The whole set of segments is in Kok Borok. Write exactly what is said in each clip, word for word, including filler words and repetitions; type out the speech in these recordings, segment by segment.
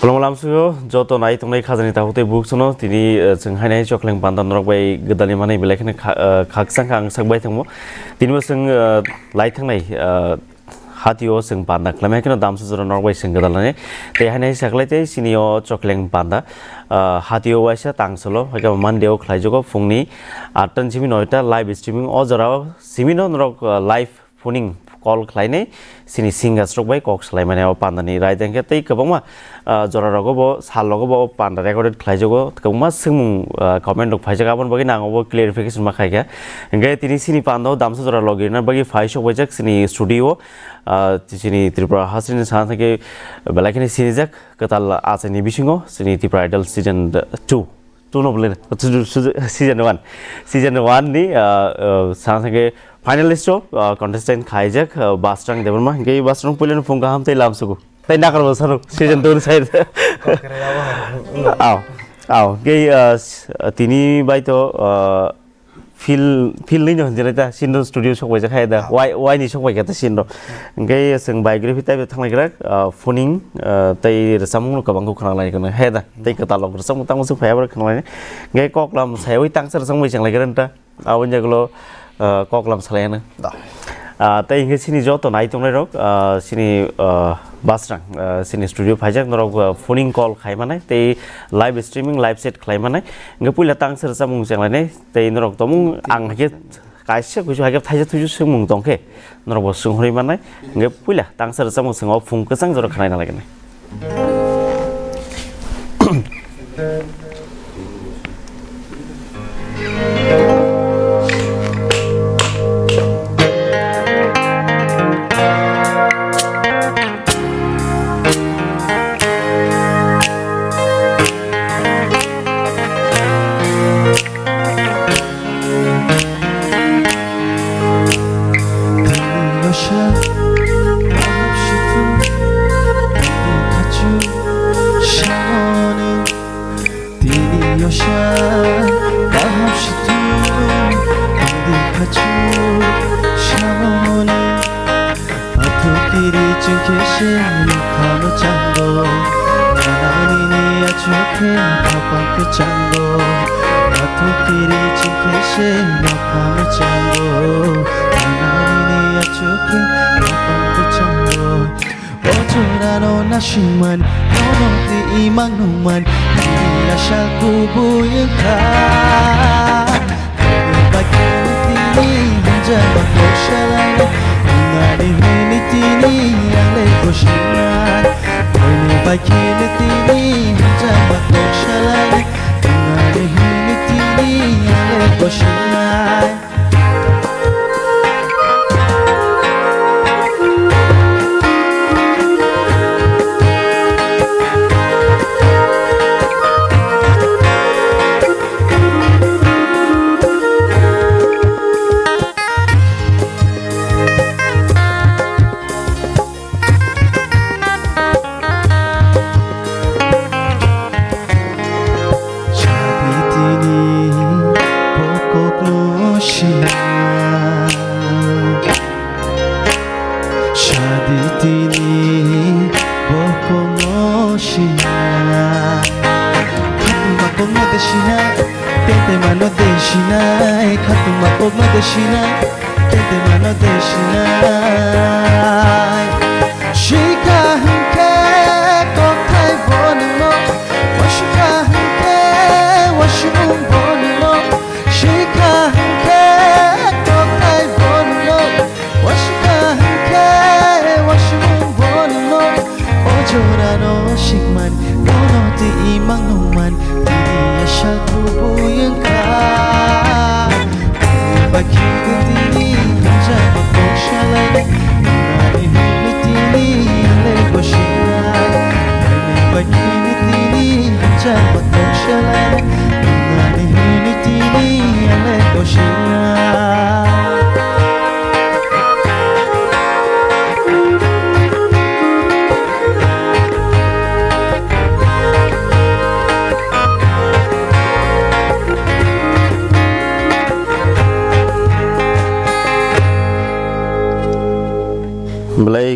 Kolom lamsio joto nai tongnai khajani takhuk tei buksuno tini, eh, chwng hainai chokleng panda norok bai gwdalni manwi belai kheno kha-, eh, khakchang kha ang sak bai thangmo. Tini bo chwng, eh, lai thangnai, eh, hatio chwng panda khlaimai kheno damsa jora norok bai chwng gwdalnani. Tei hainai saklai tei chini o chokleng panda, eh, hatio waisa tangsalo, hai khe Monday o khlaijago phungni atta ni simi noita live streaming o jorao simino norok, eh, live phoning call khlainai chini singers rok bai kok salaimani o pandani raida hwnkhe tei kwbangma, ah, jora rogo bo sal rogo bo panda recorded khlaijago kwbangma swngmung, ah, comment rok phaijak aboni bagwi nang obo clarification ma khaikha hwnkhe tini chini panda o damsa jora logi rwna bagwi phai sok baijak chini studio o, ah, chini Tripura hasteni sana thangkhe belai kheno sinijak kwtal achaini bisingo chini Tripura Idol season two. Two no bole, season one. Season one ni, ah, ah, sana thangkhe finalist o, ah, contestant khaijak, ah, Basrang Debbarma. Hingke Basrang puilano phung kaham tei lamsugo. Tei nakar bo sano season two ni side. Kokre abo. Aw, aw. Hingke, ah, s-, ah, tini bai to, ah, feel, feel ni no hinjai ta, Sindo studio sok bai jakha da. Wai, wai ni sok bai kata Sindo. Hingke chwng biography type thanglai krak, ah, phoning, ah, tei rwchapmung no kwbang khe khwnalai kano he da. Tei kwtal rok rwchapmung tangma swk phai abo khwnalai. Hingke koklam sayawi tangsa rwchapmung bai chenglai kran ta. Abo ni jagolo, ah, koklam salai ano. Da. Ah, tei hingke chini joto nai tongnai rok, ah, chini, ah, Basrang, ah, chini studio phaijak norok, ah, phoning call khai manai tei live streaming, live chat khlai manai. Hingke puila tangsa rwchapmung chenglai nai tei norok tomung ang hake Kaisa kuisu hai khe thaisa thuisu swngmung tong khe norok bo swnghorwi mannai. Hingkhe puila tangsa rwchapmung swngmung phung kwchang jora khwnai nang lai khe nai. Tini yosha, kaham situ, tini kachu, shamoni. Pathor kiri chingkhe se nokha mwchango, nanani ni achukhe khapang kwchango. Pathor kiri chingkhe se nokha mwchango, nanani ni achukhe khapang kwchango. O jorano nasingman, nono twi imang nungman, tini asal kubui wngkha. Bai kheno tini hamjakma kok salainai, wngmani hwnwi tini ang le gosingnai. Boini bai kheno tini hamjakma kok salainai, wngmani hwnwi tini ang le gosingnai. Saditini bokokno sina. Saditini bokokno sina. Khatungma kokno de sinai, tetemano de sinai, khatungma kokno de sinai. Tete mano de sinai. Sikha hwnkhe kokthai bo nungno, wasikha hwnkhe wasimung bo nungno. Sikha hwnkhe kokthai bo nungno, wasikha hwnkhe wasimung bo nungno. O jorano sikman, bono twi imang nungman, tini asal kubui wngkha. Bakhi tini hamjakma kok salainai, nani hwnwi tini ang le bo si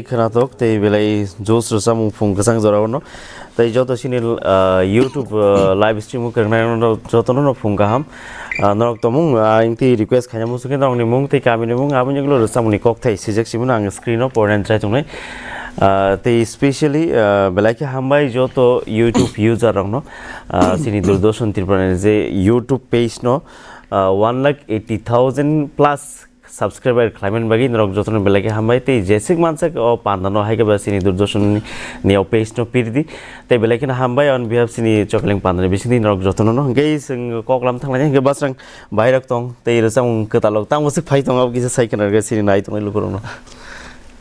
Khwnathok tei belai juice rwchapmung phung kwchang jorao no. Tei joto chini, ah, YouTube, ah, live stream o kwrwngnairokno jotono no phung kaham. Ah, norok tongmung, ah, ang tei request khaina muchungkhe norokni mung tei kamini mung aboni ulo rwchapmungni kokthai swijak simi no ang screen o porna chai tongnai. Ah, tei specially, ah, belai khe hambai joto YouTube user rokno, ah, chini Doordarshan Tripura ni je YouTube page no, ah, one lakh eighty thousand plus subscriber khlaimani bagwi norok jotono belai khe hambai tei jeswk mansak o panda no hai khe ba chini Doordarshan ni o page no pirdi tei belai kheno hambai on behalf chini Chokleng panda ni bisingtwi norok jotono no hwnkhe chwng kok lam thanglainai hwnkhe Basrang bhai rok tong tei rwchapmung kwtalok tamo swk phai tongo abo kisa sai khna rwkhe chini nai tongnai lukurok no.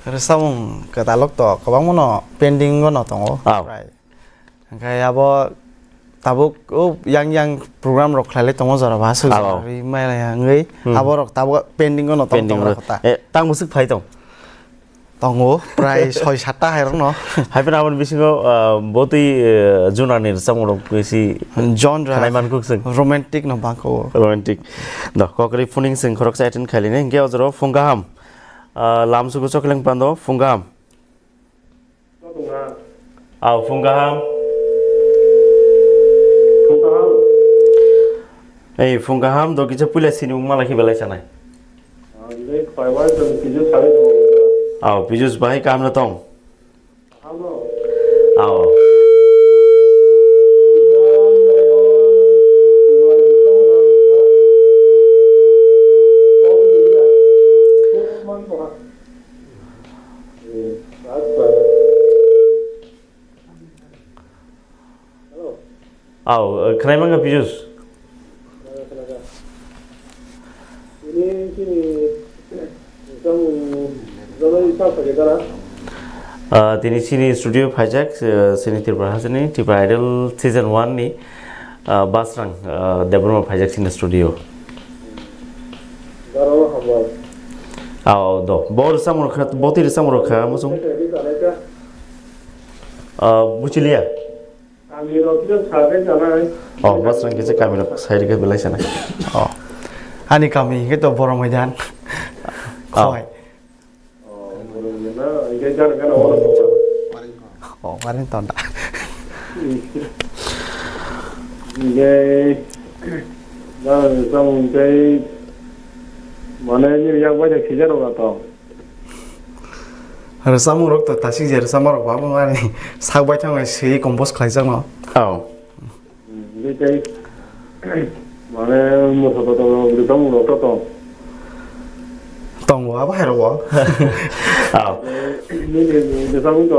Rwchapmung kwtalok to kwbangma no pending o no tongo. Ah. Prai. Hwnkhe abo tabuk o yang yang program rok khlailai tongo jora ba aswk Abo. jora ri mai lai ya wngwi Hmm. abo rok tabuk pending o no tong Pending tong o. rok ta. Eh, tang bwswk phai tong? Tongo prai soi satta hai rok no. Hai phano aboni bisingo, ah, botwi, eh, junani rwchapmung rok bisi Genre khanai man kuk swk. romantic no bangkho. Romantic. Do, kokri phuning sing khoroksa attend khailini hwnkhe o jora phung kaham. Ah, lam sugu Chokleng pando phung kaham. Aw, phung kaham. Ei, phung kaham, do kisa puila sini wngma lai khe belai sanai. Aw, Pijus bahai kaham no tong? Aw. Aw, khwnai mangkha Pijus. Ah, tini chini studio phaijak, eh, chini Tripura hasteni Tripura Idol season one ni, ah, Basrang, ah, Debbarma phaijak chini studio. Aw, do. Bo rwchapmung rwkha, botwi rwchapmung rwkha, muchung. Ah, buchiliya. Oh, Basrang kisa kami rok sai rwkhe belai sanai. Oh. Ani kami hwnkhe to Borok Moidan. Oh. Khowai. Oh, waring tonda. Hwnkhe, na, samung tei, mane, nini yak bai khe sijak rok na to. Rwchapmung rok to tasik je rwchapma rok bo abo ani sak baithang bai swi compose khlaijakno. Oh. Hwnkhe tei mane moso to rwchapmung rok to tong. Tongo abo hai rok bo. Oh. Nini rwchapmung to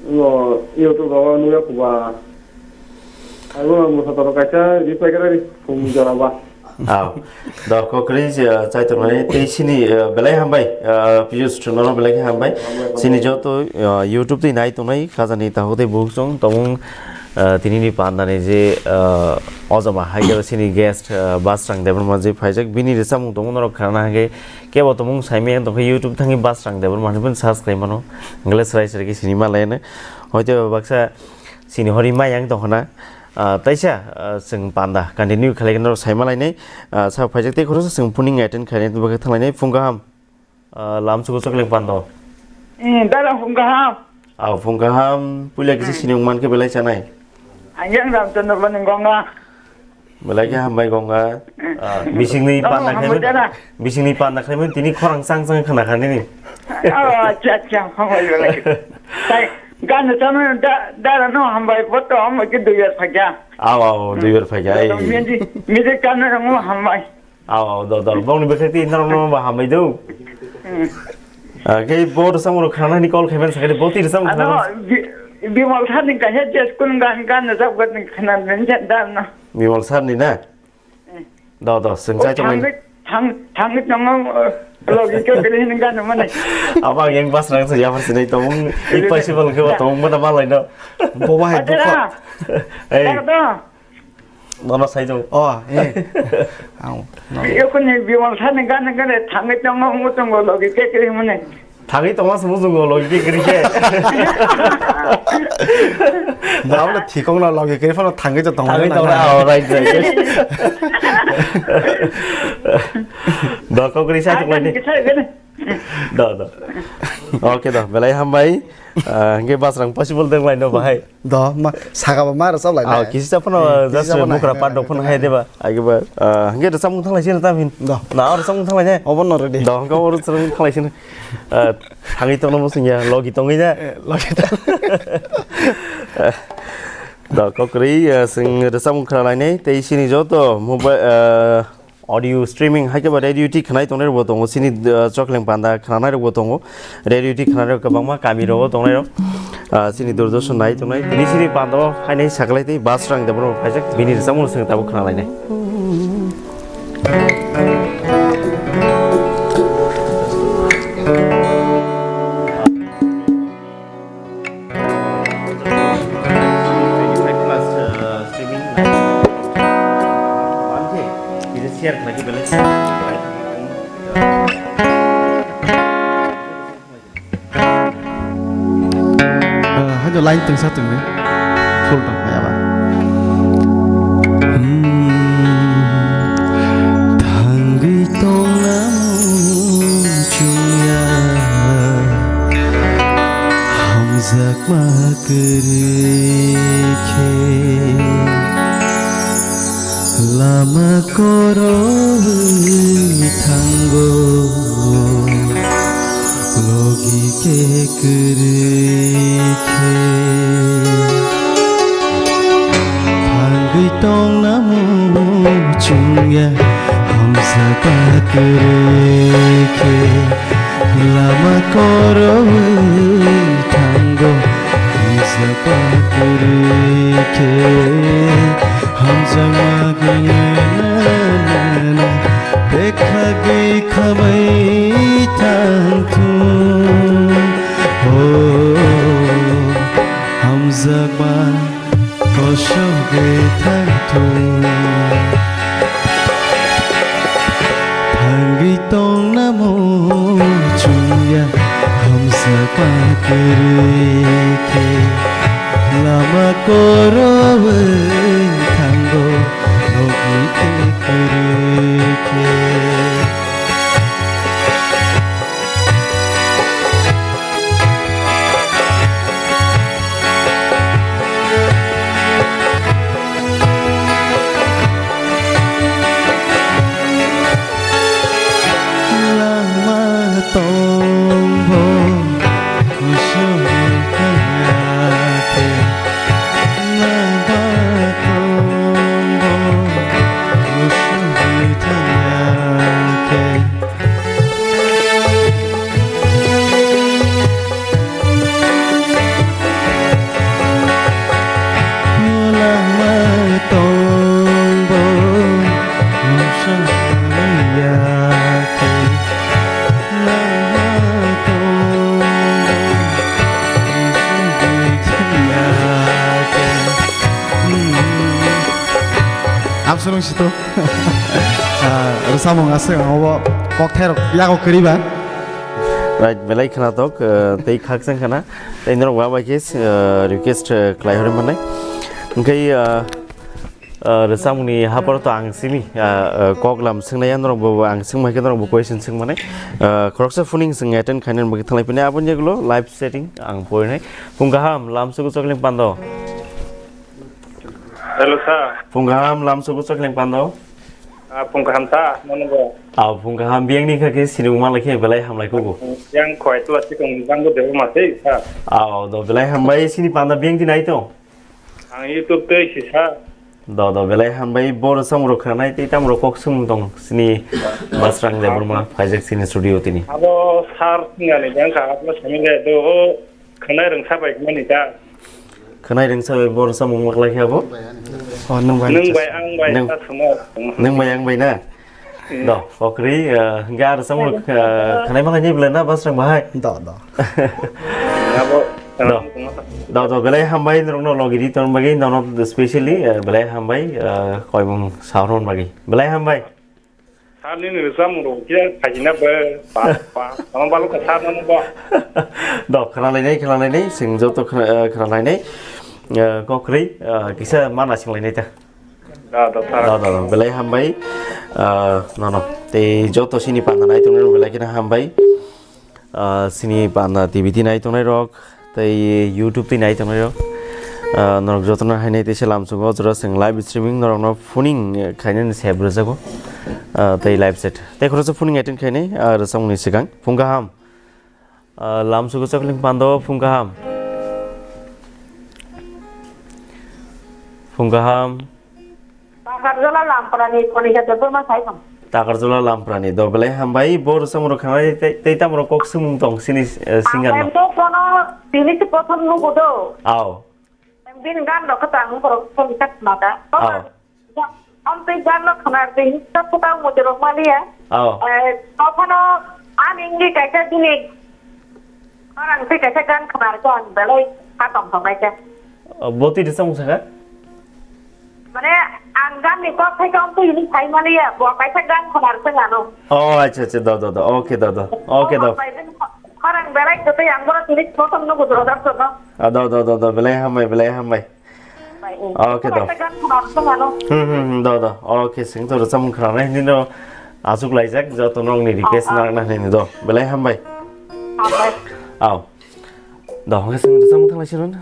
wngo YouTube rogo nukya kuba. Abo moso to kaisa reply khe phung jora ba. Aw, do kokri, eh, chai tongnai tei sini, eh, belai hambai, eh, Piyush Chunano belai khe hambai. Sini joto, eh, YouTube tei nai tongnai khajani takhuk tei bukhuk chwng tongmung, eh, tinini pandani je, eh, ojama hai khe sini guest, eh, Basrang Debbarma je phaijak bini rwchapmung tongmung norok khnana hwnkhe kebo tongmung saimaya tongkhe YouTube thangwi Basrang Debbarma hinwi search khlai mano. Hwnkhe srai srai khe sini ma laino. Hoito baksa sini hori mayang tongkhna. Ah, taisa, ah, chwng panda continue khlai norok saima lainai, ah, sa phaijak tei khoroksa chwng phuning attend khlainai tei bakhe thanglainai phung kaham. Ah, lam sugo Chokleng pando. Hmm, dara phung kaham. Ah, phung kaham, puila kisa Hmm. sini wngman khe belai chanai. Ang yang Ramchandra Bani Gonga. Belai khe hambai Gonga. Hmm. Ah, bisingni Tamo panda hambai khlaimani, dara. Bisingni panda khlaimani tini khorang chang chang khna kha nini. Oh, acha, acha, hambai belai. Tai, gan chama da, dara no hambai, boto hambai khe duyar phakya. Aw, aw, duyar phakya, ai. Midi, midi kana rang hambai. Aw, aw, do, do. Bongni bwkhak ti norok no ba hambai do. Hmm. Ah, khe bo rwchapmung rok khnanani call khaiman sakhe bo ti rwchapmung Ano, khna. Bi-, Bimal Sani kaisa jes kun gan, gan rwchap gan khna den jan dan no. Bimal Sani na? Hmm. Do, do, swng chai tongmani. Thangwi, thang-, thangwi tongo, uh, logi khe kiri hin gan mani. Abang yang bas rang sa yapar sinai tong, impossible khe tong mana malai no. Bo bahai Acha. Bukha. Ei. Dak do. Nono sai jong. Oh, eh. Ang, no. Yo kuni Bimal Sani gana gana thangwi tongo, muchungo logi kekri mane. Thangwi tongo se muchungo logi kekri khe. Babo le thikong na logi kekri phano thangwi to tongo. Thangwi na tongo, na. Oh, right, right, right. Do kokri sai tongo ni. Ai, thangwi sai gana. Do, do. Okay, do. Belai hambai. Ah, hingke basrang possible deng lai no bahai. Do, ma, saka ba ma rwchap lai Ah, nai. Kisi sa phano Eh, kisi just sa phano mukra hai, pat dok phano hai, hai deba. Agi ba, ah, hingke rwchapmung thanglai sini tam hin. Do. Na, rwchapmung thanglai ne. Obo no ready. Do, hingke oro rwchapmung thanglai sini. Ah, thangwi tongno musung ya, logi tongwi na. Eh, logi tong. Do, kokri, ah, sing rwchapmung khna lai ne. Tei sini joto mobile, ah, audio streaming hai khe ba radio T khnai tongnai rok bo tongo, chini, uh, Chokleng panda khnanai rok bo tongo, radio T khnanai rok kwbangma kami rogo tongnai rok, uh, chini Doordarshan nai tongnai, tini chini panda o hainai saklai tei Basrang Debbarma phaijak, bini rwchapmung no chwng tabuk khna lainai. Ah, haino line tungsa tongwi. Full tong phai aba. Hmm. Thangwi tongna muchungya. Hamjakma kwrwi khe. Lama koroi thango. Logi khe kwrwi khe thangwi tongna muchungya, hamjakma kwrwi khe lama koroi thango, hamjakma kwrwi khe hamjakma kwrwi na na na. Bekhagwi khamai thangthung, o hamjakma kosogwi thangthung. Thangwi tongna muchungya, hamjakma kwrwi khe. Lama koroi thango, logi khe kwrwi khe. Lama tongbo kusui kanya khe, lama tongbo kusui kanya khe. Lama tongbo mosong ya khe. Lama tongbo mosong ya khe. Hmm. Absurung sito. Ah, rwchapmung aswk ang obo kokthairok yago kwrwi ba. Right, belai khwnathok, ah, tei khakchang khwna. Tei norok ba bai khe, ah, request, ah, khlai hori mannai. Hwnkhe, ah, ah, rwchapmungni haparo to ang simi, ah, ah, kok lam swngnai ya norok bo, ang swngma khe norok bo question swngmanai. Ah, khoroksa phuning swng attend khainani bagwi thanglai phini aboni yagulo live setting ang porinai. Phung kaham, lamsogo Chokleng pando. Hello, sir. Phung kaham, lamsogo Chokleng pando. Ah, phung kaham, sir. Nono bo? Ah, phung kaham, biyang ni kha khe sinung malai khe belai hamlai kugo. Yang khoi tula sikong bangbo debo ma sei, sir. Ah, do belai hambai, sini panda biyang di nai tong. Ang YouTube tei si, sir. Do, do, belai hambai, bo rwchapmung rok khwnanai tei tamo rok kok swng tong, sini Basrang Debbarma phaijak sini studio tini. Abo sir singa ni bang kha, abo sami le do, o khwnai rwngsa bai mani ta. Khwnai rwngsa bai bo rwchapmung ma klai khe abo? Oh, nwng bai. Nwng bai ang bai Nwng, ta sumo. Nwng bai ang bai na? Hmm. Do, kokri, eh, hingke ar rwchapmung, eh, khwnai ma khe ni belai na Basrang bahai? Do, do. Abo, Do. Do, do, belai hambai norokno logi di ton bagwi, nono specially, eh, belai hambai, eh, koimung sahormon bagwi. Belai hambai. Sir nini rwchapmung rok khe khaina bo, ba, ba, tamo balo kha sir nono bo. Do, khwnalainai, khwnalainai, chwng joto khwna-, eh, khwnalainai, eh, kokrwi, eh, kisa mana singlainai ta. Do, do, sir. Do, do, do, belai hambai, eh, nono. Tei joto sini panda nai tongnai rok belai kheno hambai. Ah, chini Panda T V twi nai tongnai rok tei YouTube twi nai tongnai rok, ah, norok jotono hainai teisa lamsugo jora chwng live streaming norokno phoning, eh, khainani sep rwjago, ah, tei live chat tei khoroksa phoning attend khainai, ah, rwchapmungni swkang phung kaham. Ah, lamsugo Chakling Pando phung kaham. Phung kaham. Takarjala Lamprani Konika Debbarma Saikon. Takarjala Lamprani do belai hambai bo rwchapmung rok khanai tei, tei tamo rok kok swngmung tong sini, eh, singer no. Ang to kono tini se prothom nugo do. Aw. Bini gan rok khe tang borok song tak mata. Aw. Amtwi gan rok khnar twi tak tak mo jorok maliya. Aw. Eh, tokhano ani ngi kaisa bini orang twi kaisa gan khnar ko ang belai kha tong tong kaisa. Oh, bo twi rwchapmung saka? Mane, ang gan ni kok thai kong twi ni thai maliya, bo kaisa gan khnar se ngano. Oh, acha, acha, do, do, do. Okay, do, do. Okay, do. Khorang belai kwtwi ang bono tini prothom no gujro dap sono. Ah, do, do, do, do. Belai hambai, belai hambai. Okay, do. Kaisa gan khnar se ngano. Hmm, hmm, hmm, do, do. Okay, sing to rwchapmung khna nai ni no asuk laijak joto nong ni request nak na ni do. Belai hambai. Hambai. Aw. Do, hongke sing rwchapmung thang lai sirun.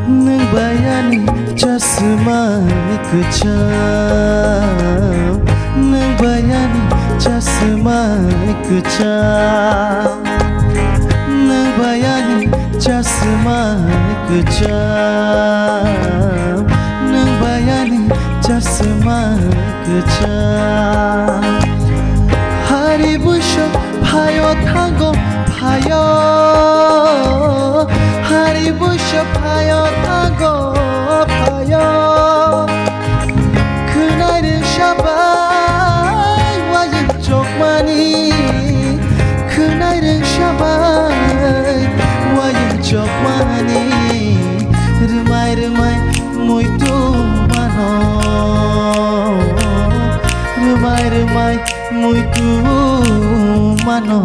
Nwng bai ani chasma kwcham, nwng bai ani chasma kwcham, nwng bai ani chasma kwcham, nwng bai ani chasma kwcham. Hari busa phaio thango phaio, hari busa phaio thango phaio. Khwnai rwngsa bai wayung chokmani, khwnai rwngsa bai wayung chokmani. Rwmai rwmai muitu mano, rwmai rwmai muitu mano.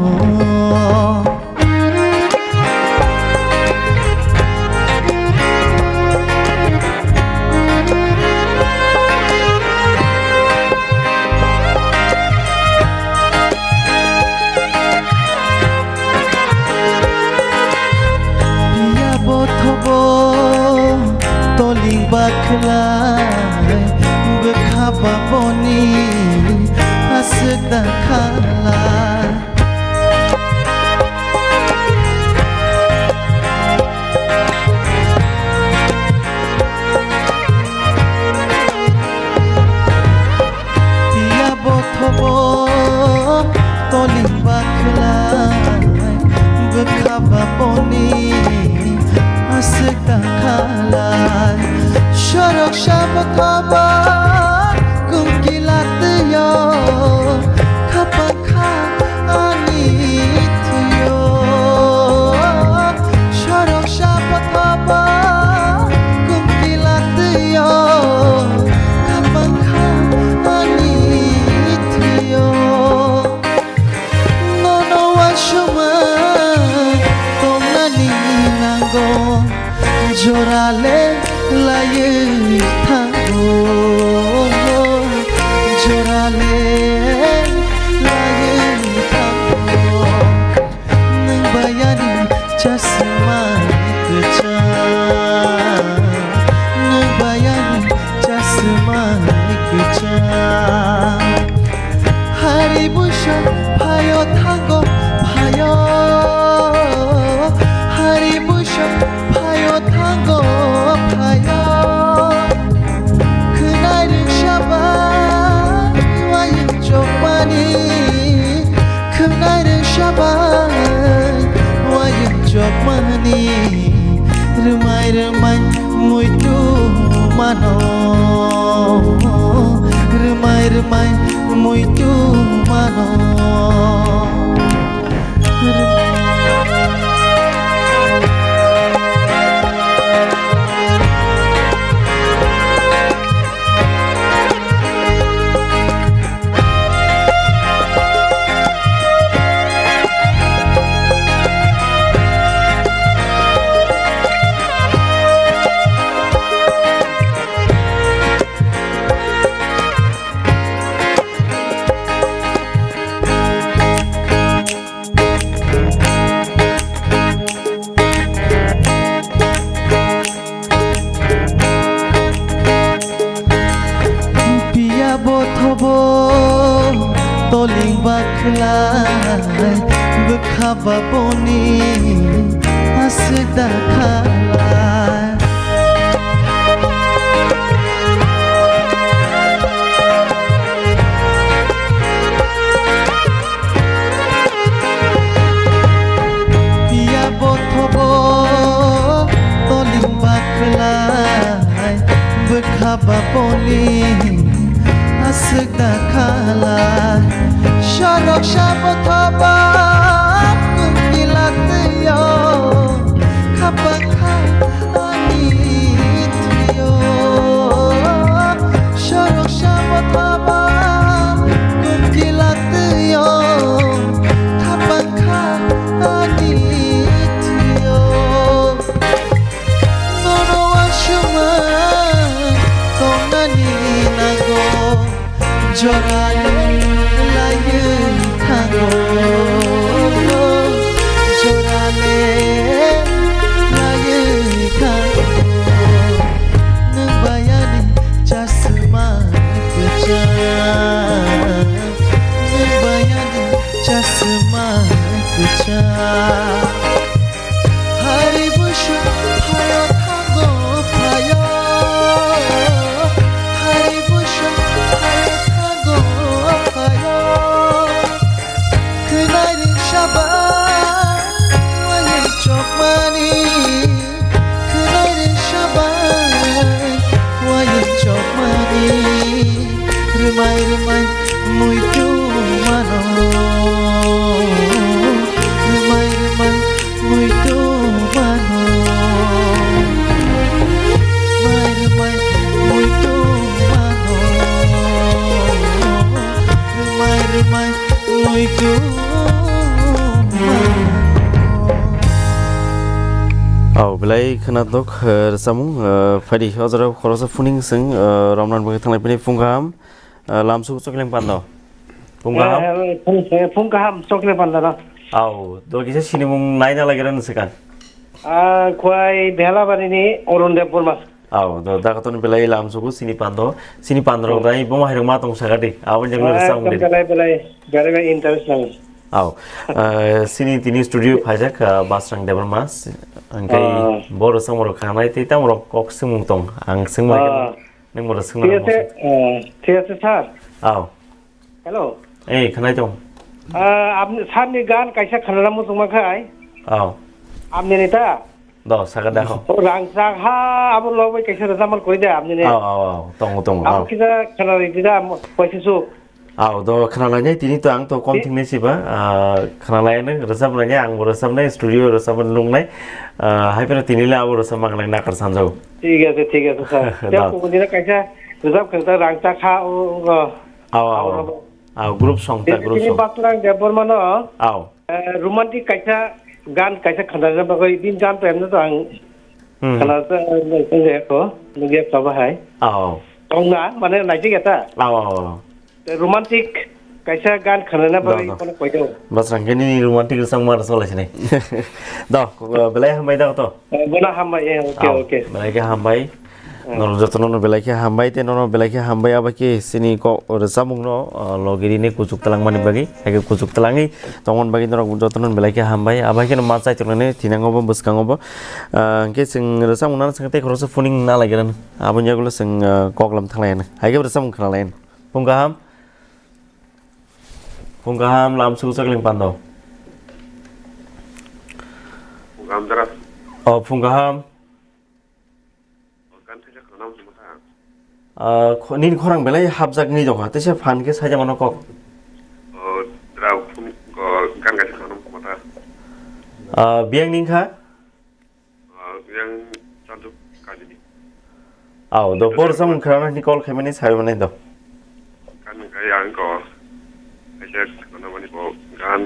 Piya bothobo toling bakhlai, bwkha baboni aswk da khala. Piya bothobo toling bakhlai, bwkha baboni aswk da khalai. Sorok sa bothobo kumkila twiyo, khapang kha ani thwiyo. Sorok sa bothobo kumkila twiyo, khapang kha ani thwiyo. Nono uansukma tongnani nango, jorale laiwi thango, jorale laiwi thango. Nwng bai ani chasma kwcham, nwng bai ani chasma kwcham. Hari busa phaio thango phaio, hari busa phaio thango phaio. Khwnai rwngsa bai wayung chokmani, khwnai rwngsa bai wayung chokmani. Rwmai rwmai muitu mano, rwmai rwmai muitu mano. Baponi aswk da khala. Phiya bothobo toling bakhlai bwkha baponi aswk da khala. Sorok sa bothobo kungkila twiyo khapang kha ani thwiyo. Sorok sa bothobo kungkila twiyo khapang kha ani thwiyo. Nono asuma tongnani nango, jorale laiwi thango, jorale laiwi thango. Nwng bayani chasma kwchang, nwng bayani chasma kwchang. Hari busu phayo thango phayo. Hari busu phayo thango phayo. Khwnai ring sabai wayang chokmani. Khwnai ring sabai wayang chokmani. Rwmai rwmai muitu mano. Rwmai rwmai muitu mano. Rwmai rwmai muitu mano. Rwmai rwmai muitu mano. Au belai khwnathok, eh, rwchapmung, eh, phaidi o jora khoroksa phuning chwng, eh, romnani bagwi thanglai phini phung kaham. Ah, lamsuk chokling pando. Phung kaham. Eh, phung, eh, phung kaham chokling pando no. Au, do kisa sinimung naina lagera nw swkang. Ah, khwai Bhelabari ni Arun Debbarma. Au, do dakatoni belai lamsugo sini pando, sini pando rok dai boma hairok ma tong sakati. Abo jeng lo rwchapmung de. Belai belai, very very interesting. Au, eh, sini tini studio phaijak, ah, Basrang Debbarma, si-, angkai bo rwchapmung rok khanai tei tamo rok kok swngmung tong, ang swngma khe. Nwng bono swngna. Thik ase, eh, thik ase, sir. Aw. Hello. Eh, khwnai tong. Ah, apni, sir ni gan kaisa khwnana muchungma khai. Aw. Apni ni ta? Do, sakha da ho. O rang chak ha, abo logoi kaisa rwchapmung kori da apni ni. Aw, aw, aw. Tongo, tongo, aw. Abo kisa khwnarwi di da, mo-, poisa suk. Aw, do khwnalainai tini to ang to kom thingnai siba, ah, khwnalainai rwchapnainai, ang bo rwchapnai, studio rwchapna nungnai, ah, hai phano tini le abo rwchapma ang le nakar sanjago. Thik ase, thik ase, sir. Tei kubun dina kaisa rwchap khwna rang chak kha, o, o, aw, aw, aw, group song ta, group song. Tini Basrang Debbarma no, aw, eh, romantic kaisa gan kaisa khwnarina bagwi, bini gan to emno to ang khwnarina, eh, nugya to bahai. Aw. Tongna, mane naijak ya ta? Aw, aw, aw. Romantic kaisa gan khwnana bagwi kono koido. Basrang khe nini romantic rwchapma rwchapma lai sinai. Do, belai hambai da to. Eh, bono hambai, eh, okay, okay. Belai khe hambai. Norok jotono no belai khe hambai, tei nono belai khe hambai, abo khe sini kok rwchapmung no, ah, logi rini kuchuk twlangmani bagwi, hai khe kuchuk twlangwi tongmani bagwi norok jotono no belai khe hambai, abo khe no ma chai tongnani thinango bo bwskango bo. Ah, hwnkhe chwng rwchapmung nana chwng tei khoroksa phuning na lai gana, aboni yagulo chwng, ah, koklam thanglaina, hai khe rwchapmung khwnalaina. Phung kaham. Phung kaham, lamsuk chokling pando. Phung kaham dara. O, phung kaham. O, gan thaisa khwnam sumata. Ah, kho-, nini khorang belai hapjak wngwi tongkha, teisa phan khe saida mano kok. O, dara phung, o, gan kaisa khwnam sumata. Ah, biyang nini kha? Ah, yang chanchuk kajini. Aw, do bor samung khana ni call khaimani sai mani do. Kan kai ang ko. Aja khana mani ko gan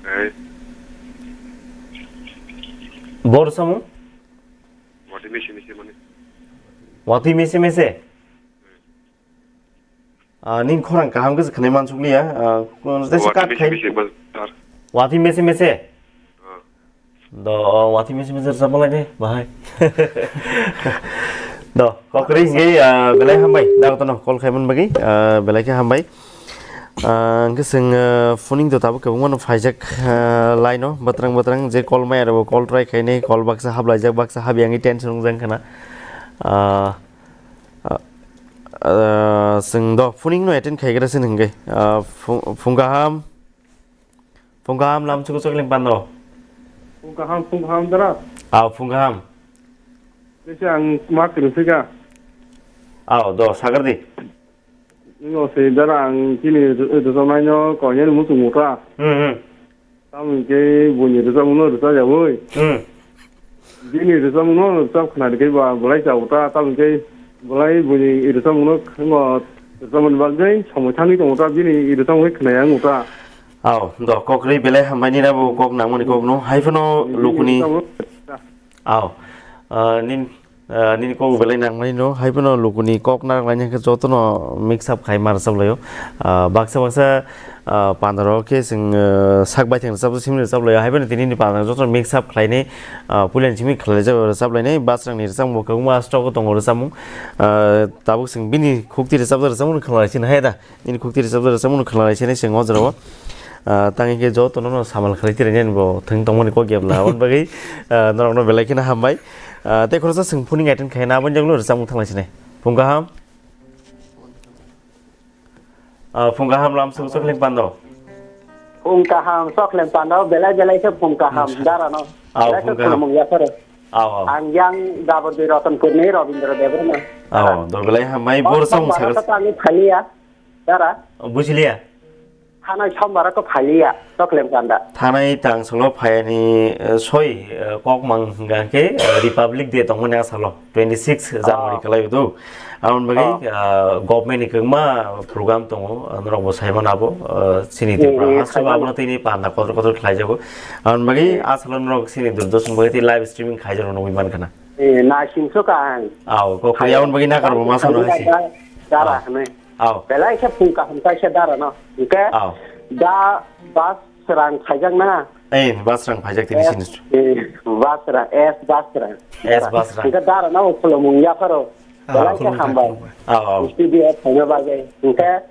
kai. Bor samung? Wati misi misi mani. Wati misi misi? Ah, nini khorang kaham khe se khwnai mansukliya. Ah, tei se kat khai. Watwi mese mese. Do, oh, watwi mese mese rwchapma lai de, bahai. Do, kokri hingke, ah, belai hambai. Da kotono call khai man bagwi, ah, belai khe hambai. Ah, hwnkhe chwng, ah, phoning to tabuk kwbangma no phaijak, ah, line o, batrang batrang je call maya rok bo call try khainai, call baksa hablaijak, baksa habya wngwi tension wngjak khna. Ah, ah, ah, chwng do phoning no attend khaigra sin hwnkhe. Ah, phung, phung kaham, phung kaham lam chuku chokling pando. Phung kaham, phung kaham dara. Ah, phung kaham. Kisa ang mak kwrwngphika. Ah, do sagar di. Ino se dara ang chini rwchapnaino koinani muchung muta. Hmm, hmm. Tamoni khe buini rwchapmungno rwchapyawi. Hmm. Bini rwchapmungno rwchap khwnadi khe ba belai chao ta, tamoni khe belai buini rwchapmungno khwngo rwchapmani bagwi somoi thangwi tongo ta, bini rwchapmung khe khwnaya wng ta. Ao, do kok rwi belai hambai nini abo kok nangmani kokno. Hai phano lukuni. Ao, ah, nin Ah, nini kok belai nangmani no, hai phano lukuni kok narwknai hwnkhe jotono mix up khai ma rwchap laio. Ah, baksa baksa, ah, panda rok khe chwng, ah, sak baithang rwchap simi rwchap laio, hai phano tini ni panda jotono mix up khlainai, ah, puilani simi khlaijak rwchap lainai, basrang ni rwchapmung bo kwbangma stock o tongo rwchapmung. Ah, tabuk chwng bini khukti rwchapjak rwchapmung khwlai sini hai da. Nini khukti rwchapjak rwchapmung khwlai sini chwng o jora o. Ah, tang hwnkhe jotono no samal khlai tirainani bo thwng tongmani kok ya bwla, aboni bagwi, ah, norokno belai kheno hambai. Ah, tei khoroksa chwng phoning attend khaina, aboni jagolo rwchapmung thanglai sinai. Phung kaham. Ah, phung kaham lam sung sokling pando. Phung kaham sokling pando, belai belai khe phung kaham. Hmm. Dara no. Ah, belai khe phung kaham. Khulumung yapharo. Ah, ah. Ang yang Jabardui Ratanpurni Rabindra Debbarma. Ah, do belai hambai. Oh, bor song sombar sagar. Khe tangwi phaliya. Dara. Oh, bujiliya. Thanai sombar khe phaliya, Choklem Kanda. Thanai tang solo phayani, eh, soi, eh, kok mang hwnkha khe, eh, Republic Day tongmani asalo, twenty six January. Oh. Kalai do. Aboni bagwi, oh, ah, government ni kwbangma program tongo, ah, norok bo sai mano abo, ah, chini Tripura, hmm, haste sai mano. Abono tini panda kotor kotor khlai jago. Aboni bagwi, hmm, asalo norok chini Doordarshan bagwi tei live streaming khai jago nugwi mankha na. Eh, naising so ka ang. Ao, kok aboni bagwi nakar bo ma sano hai se. Dara, dara, oh, hinwi. Ao. Belai khe phung kaham kaisa dara no. Hwnkhe, ao, da bus rang khaijak na. Eh, bus rang khaijak tini sini. Eh, bus rang, S bus rang. S bus rang. Hwnkhe dara no khulumung yapharo. Ao. Belai khe hambai. Ao, ao. Studio phaina bagwi. Hwnkhe,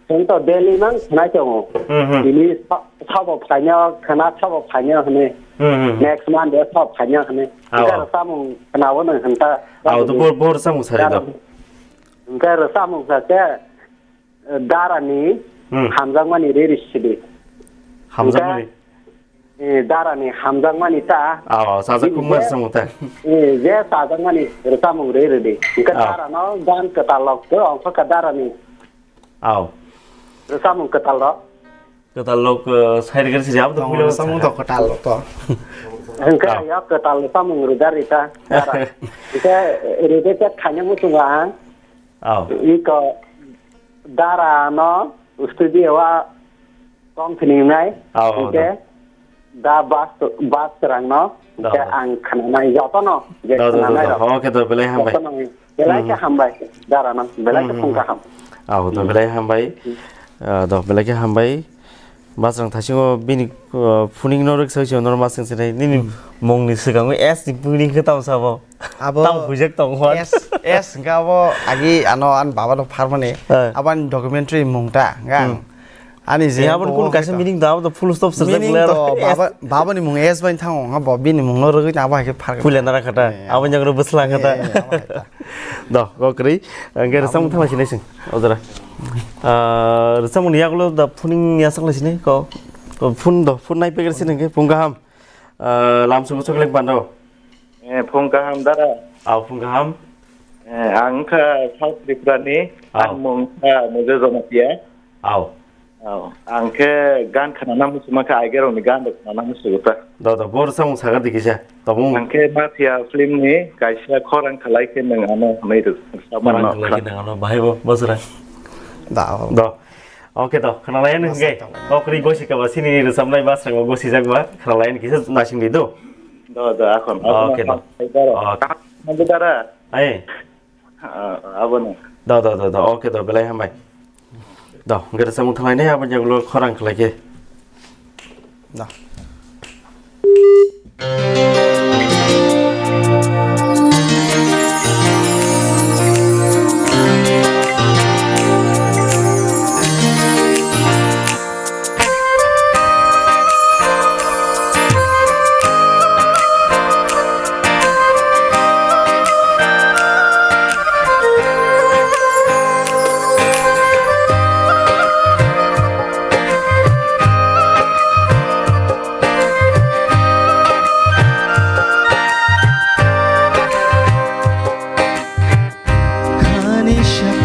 chwng to daily mang khnai tongo. Hmm, hmm. Tini sa-, sabo phaina, khna sabo phaina hwnwi. Hmm, hmm, hmm. Next Monday sabo phaina hwnwi. Ao. Hwnkhe rwchapmung khnawo nwng hwnta. Ao, to bor, bor rwchapmung sari do. Dara. Hwnkhe rwchapmung sa khe, eh, darani, hmm, hamjakmani riri sidi. Hamjakmani? Hwnkhe, eh, darani hamjakmani ta. Ao, ao, sajak bini kung je, mar samung ta. Eh, je chajakmani rwchapmung riri di. Hwnkhe, ao, darano gan kwtal lok to, ongkha kha darani. Ao. Rwchapmung kwtal rok. Kwtal rok, eh, sai rwgari sidi abo to. Tong puila rwchapmung to kwtal rok to. Hwnkhe, ao, ya kwtal rwchapmung rwgari ta. Dara. Hwnkhe, rede chat khaina muchungo ang. Ao. Iko dara no studio o tong thini wngnai. Ao, ao, hwnkhe da bus, bus rang no, da, hwnkhe da, ang khnanai jotono, je da, da, da, khnanai da, rok. Oke, da, belai hambai. Jotono, belai khe, hmm, hambai, dara no, belai khe, hmm, phung kaham. Ao, da, hmm, belai hambai. Hmm. Ah, da, belai khe hambai. Bus rang thaisingo bini, ah, phuning no rwk sai se norok ma swng sinai. Nini, hmm, mung ni swkango S ni phuning khe tamo sabo? Abo tamo huijak tong hwn. S, S hwnkhe abo agi ano ani baba no pharmani. Eh. Abo ani documentary mung ta, hwnkhe ang, hmm, ani je, eh, abo ni kunu kaisa meaning da, abo to full stop swijak. Meaning le to aro baba, baba ni mung S bai thango, hwnkhe bo bini mung no rwgwi tang abo hai khe pharkha. Puila nara khata, eh, abo nyagro bwsla khata. Eh, abo hai ta. Do, go kwrwi. Hwnkhe rwchapmung thanglai sinai chwng, o jora. Ah, rwchapmung ni yagulo da phuning ni yasak lai sinai ko. Ko phun do, phun nai peker sinai hwnkhe phung kaham. Ah, lam sugo choklek bando. Eh, phung kaham dara. Ao, phung kaham. Eh, ang kha South Tripura ni, ao, ang mung kha Mujo Jonotia. Ao. Ao, ang khe gan khnana muchuma kha, aigerok ni gan rok khnana muchugo ta. Do, do, bor samung sagar di kisa. Tamo. Ang khe Mafia film ni kaisa khorang khalai khe nwng ano hwnwi rw-, rwchapmano. Khorang khalai khe nwng ano bahai bo, bosra. Da, o. Do. Oke to, khwnalayan hwnkhe. Masa tong. Tokri gosi kaba sini ni rwchapnai ba srangma gosi jak ba, khwnalayan kisa nasing di do. Do, do, akhon. Oke, do. Akhon, akhon. Oke. Nang dara. Ai. Ah, abono. Do, do, do, do. Oke, do, belai hambai. Do, hwnkhe rwchapmung thanglainai, abo jagolo khorang khlai khe. Da.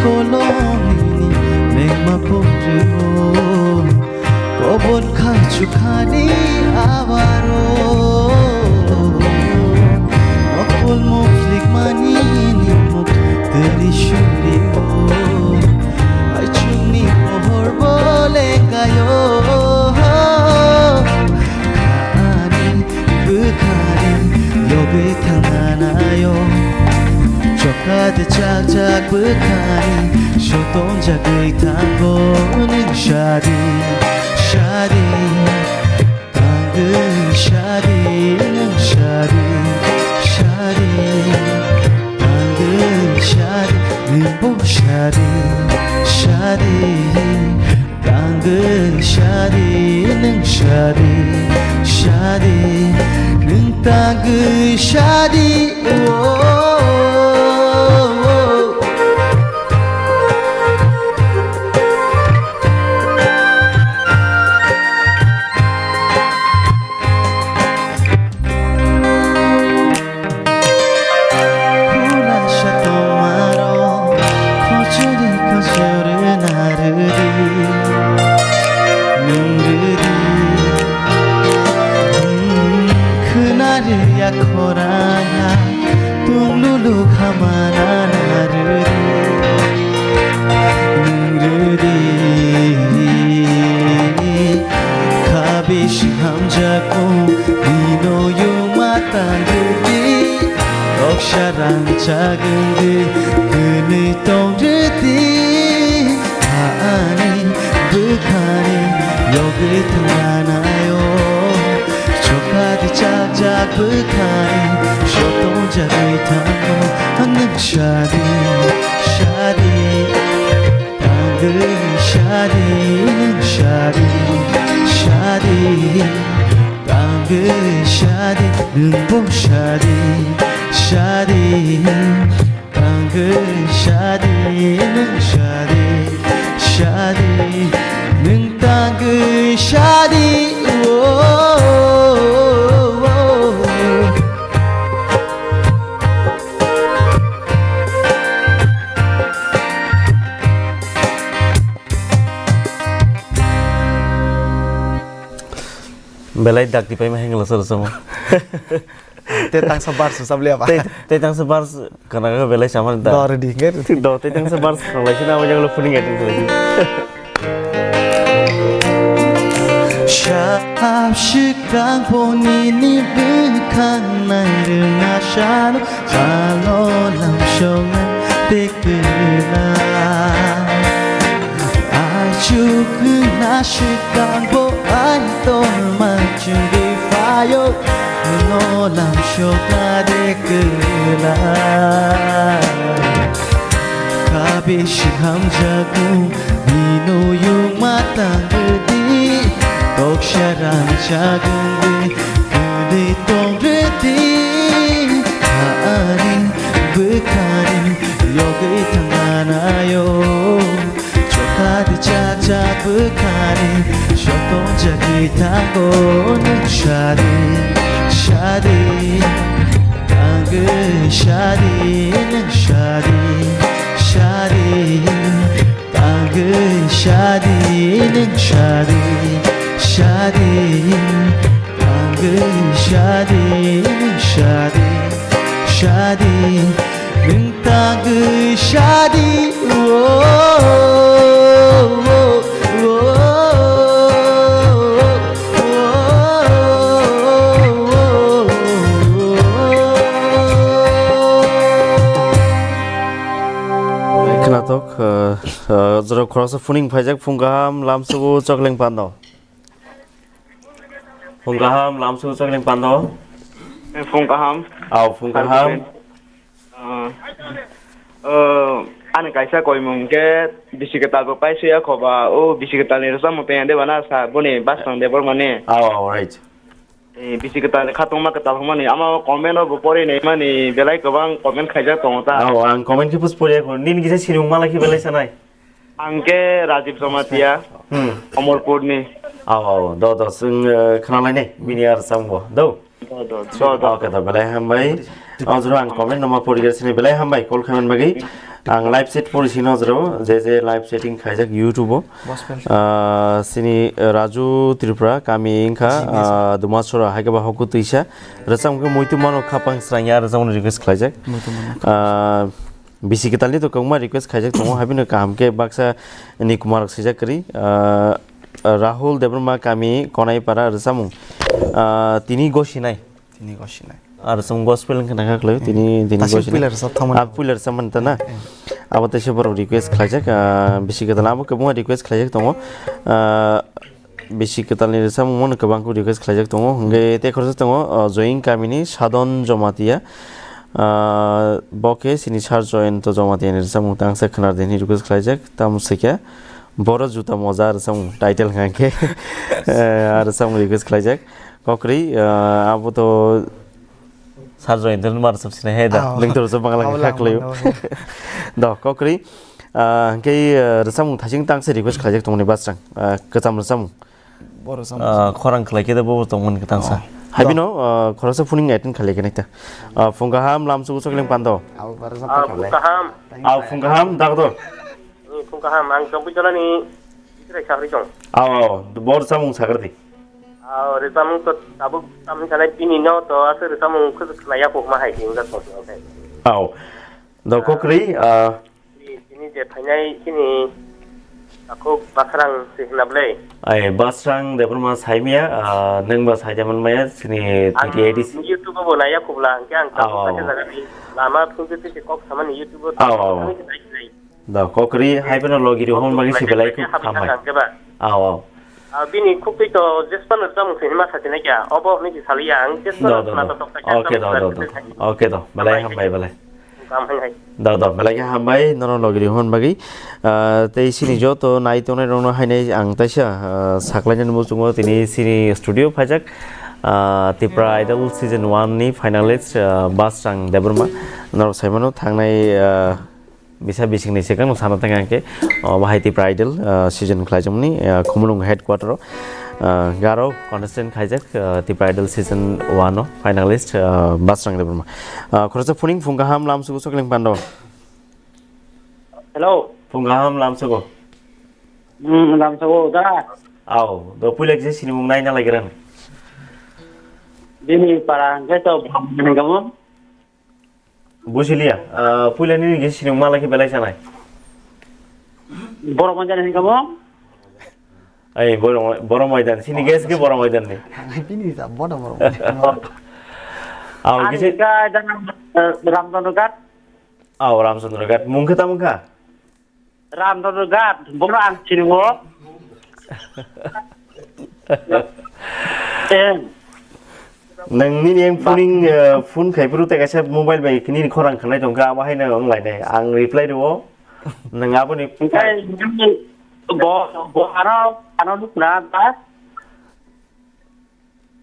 Bolongni mengma pondrio, kobon khachukhani abaro. Mokol moklik mani nimuk teri shurio, aichungni pohor bolekayo. Ani bwkhani yogwi thangnaio. Chokade chak chak bwkhani sotong jagwi thango nwng sadi, sadi. Tangwi sadi nwng sadi, sadi. Tangwi sadi nwng bo sadi, sadi. Tangwi sadi nwng sadi, sadi. Nwng tangwi sadi, oh, oh, oh. Khula sa tongmaro, kochori kochori narwdi, nwng rwdi. Hmm, khwnarwya khorang ha, tung lulu khamana narwdi, nwng rwdi. Kha bisi hamjakmung bino yungma tangdi, noksa rangchak wngdi, kwnwi tongdi. Ani bwkhani yogwi thangnaio, chokadi chak chak bwkhani sotong jagwi thango. Nwng sadi, sadi. Tangwi sadi, nwng sadi, sadi. Tangwi sadi, nwng bo sadi, sadi. Tangwi sadi, nwng sadi, sadi. Nwng tangwi sadi, oh, oh, oh, oh. Belai dakti paima hengla soro somo. Te tangsa bar su sabli apa? Te, te tangsa bar su kana ka belai sama da. Dor di ngai. Do te tangsa bar su lai sina wajang lo phuning atin lai. Shap shikang poni ni bwkhang nai rwna sano, alo lam shonga te kwla. Achuk na shikang bo ai tor ma chungwi phaio, no lam shokna de kwla. Kha bisi hamjakmung bino yungma tangdi, toksa rangchak wngwi kwlwi tongdi. Ani bwkhani yogwi thangnaio, chokadi chak chak bwkhani sotong jagwi thango nwng sadi, sadi. Tangwi sadi, nwng sadi, sadi. Tangwi sadi, nwng sadi, sadi. Tangwi sadi, nwng sadi, sadi. Nwng tangwi sadi, oh, oh, oh, oh. Khwnathok, eh, eh, jorok khoroksa phuning phaijak, phung kaham lamsugo chokleng pando. Phung kaham lamsugo chokleng pando. Eh, phung kaham. Au, phung kaham. Ah, oh, ani kaisa koimung khe bisi kwtal bo paisuya khoba, o bisi kwtal ni rwchapmung tei de bana sa boni Bastang Debbarma ni. Au, au, right. Eh, bisi kwtal ni khatungma kwtal hwnmani ama comment o bo pori naimani belai kwbang comment khaijak tongo ta. Au, ang comment khe pus poriya kho. Nini kisa sinimung mala khe belai sanai. Ang khe Rajiv Jamatia, hmm. Omorpur ni. Au, au, do, do, chwng, eh, khwnalainai, bini ar sambo, do. Do, do, do, do. Okay, do, belai hambai. O jora ang comment no ma porigar sini belai hambai, call khaimani bagwi. Ang live set pori sino jero, je je live setting khaijak YouTube o. Gospel. Ah, sini Raju Tripura kami wngkha, Jimmy. Ah, Dumasora hai khe ba hoku twisa. Rwchapmung khe muitu mano khapang srangya rwchapmung request khlaijak. Muitu mano. Ah, bisi kwtalni to kwbangma request khaijak tongo, haibino kaham khe baksa ni kumarok swijak kwrwi. Ah, Rahul Debbarma kami Konaipara rwchapmung. Ah, tini gosinai. Tini gosinai. Ar chwng gospel wngkha nangkha khlaio, tini, tini Tasik gosinai. Puila rwchap thangmani. Ah, puila rwchapmani ta na? Eh. Abo teisa borok request khlaijak, ah, bisi kwtal abo kwbangma request khlaijak tongo. Ah, bisi kwtalni rwchapmung kwbang khe request khlaijak tongo. Hwnkhe tei khoroksa tongo, ah, Joying kamini Sadon Jomatia. Ah, bo khe sini Sir Joyonto Jomatia ni rwchapmung tangsa khwnar di hwnwi request khlaijak. Tamo swikha, boro juta moja rwchapmung title hwnkha khe, eh, ah, rwchapmung request khlaijak. Kokri, ah, abo to Sir Joyonto ni mar sab sinai hai da. Oh. Nwng to rwchap bangla abo kha lang khlaio. Mano. Do, kokri, ah, hwnkhe, ah, rwchapmung thasing tangsa request khlaijak tongmani Basrang, ah, kwcham rwchapmung. Bo rwchapmung. Ah, khorang khlai khe da bo tongmani kwtangsa. Oh. Haibino, ah, khoroksa phuning attend khlai khe nai ta. Ah, phung kaham lamsugo chokling pando. Abo bo rwchap kha khlai. Phung kaham. Ah, phung kaham, dagdo. Ni phung kaham, ang Chongpui Jolani Israel Sahri Chong. Aw, aw, bo rwchapmung sagar di. Aw, rwchapmung to tabuk tamni sanai bini no to aswk rwchapmung khwswk khlaiya kokma hai se wngkha song song khe. Aw. Do kokri, ah, Ni, tini je phainai chini takhuk Basrang se hwnna bwle. Ai, Basrang Debbarma saimaya, ah, nwng ba saida manmaya chini Ang T T A D C. YouTube bo naiya khubla, hwnkhe ang takhuk Oh. kaisa jaga ni lama phungse phungse kok samani YouTube o Aw, aw, aw. Ang se nai sinai. Da, kokri, hai phano logi rihon bagwi si belai khub hambai. Aw, aw. Ah, bini khuk twi to jespan rwchapmung se hima satinai kya, obo hwnwi se saliya ang jespan Do, do, do. Natok tok kha kya Okay, do, do, do. Okay, do. Belai hambai, belai. Kam hai hai. Do, do, belai khe hambai, nono logi rihon bagwi. Ah, tei sini joto nai tongnai rokno hainai ang taisa, ah, saklainani muchungo tini sini studio phaijak. Ah, Tipra Idol season one ni finalist, ah, Basrang Debbarma. Norok saimano thangnai, ah, Bisa bisingni swkang no sana tang khe, o, bahai Tipra Idol, ah, season khlaijakmani, ah, Khumulwng headquarter o, ah, Garo contestant khaijak, ah, Tipra Idol season one o finalist, ah, Basrang Debbarma. Ah, khoroksa phuning phung kaham lamsugo chokling pando. Hello. Phung kaham lamsugo. Hmm, lamsugo da. Aw, do puila kisa sinimung naina laigrani. Bini para hwnkhe to Bhamani gamo. Bujilia, ah, puila nini khe sinimung malai khe belai sanai. Borok manjani hwnkha bo? Ai, borok, borok maidan, sini gas khe borok maidan ni. Bini sa bono borok maidan. Aw, Ani kisa ka jang, eh, Ramchandra Ghat. Aw, Ramchandra Ghat, mung khe tamo kha? Ramchandra Ghat, bono ang sinungo. Em. Nang nini yang Ba- phuning, eh, phone khai phuru tei kaisa mobile bai nini khorang khanai tongkha, abo haino wng lainai. Ang reply rwo. Nang aboni Engkai bo, bo ano, ano nukna ba?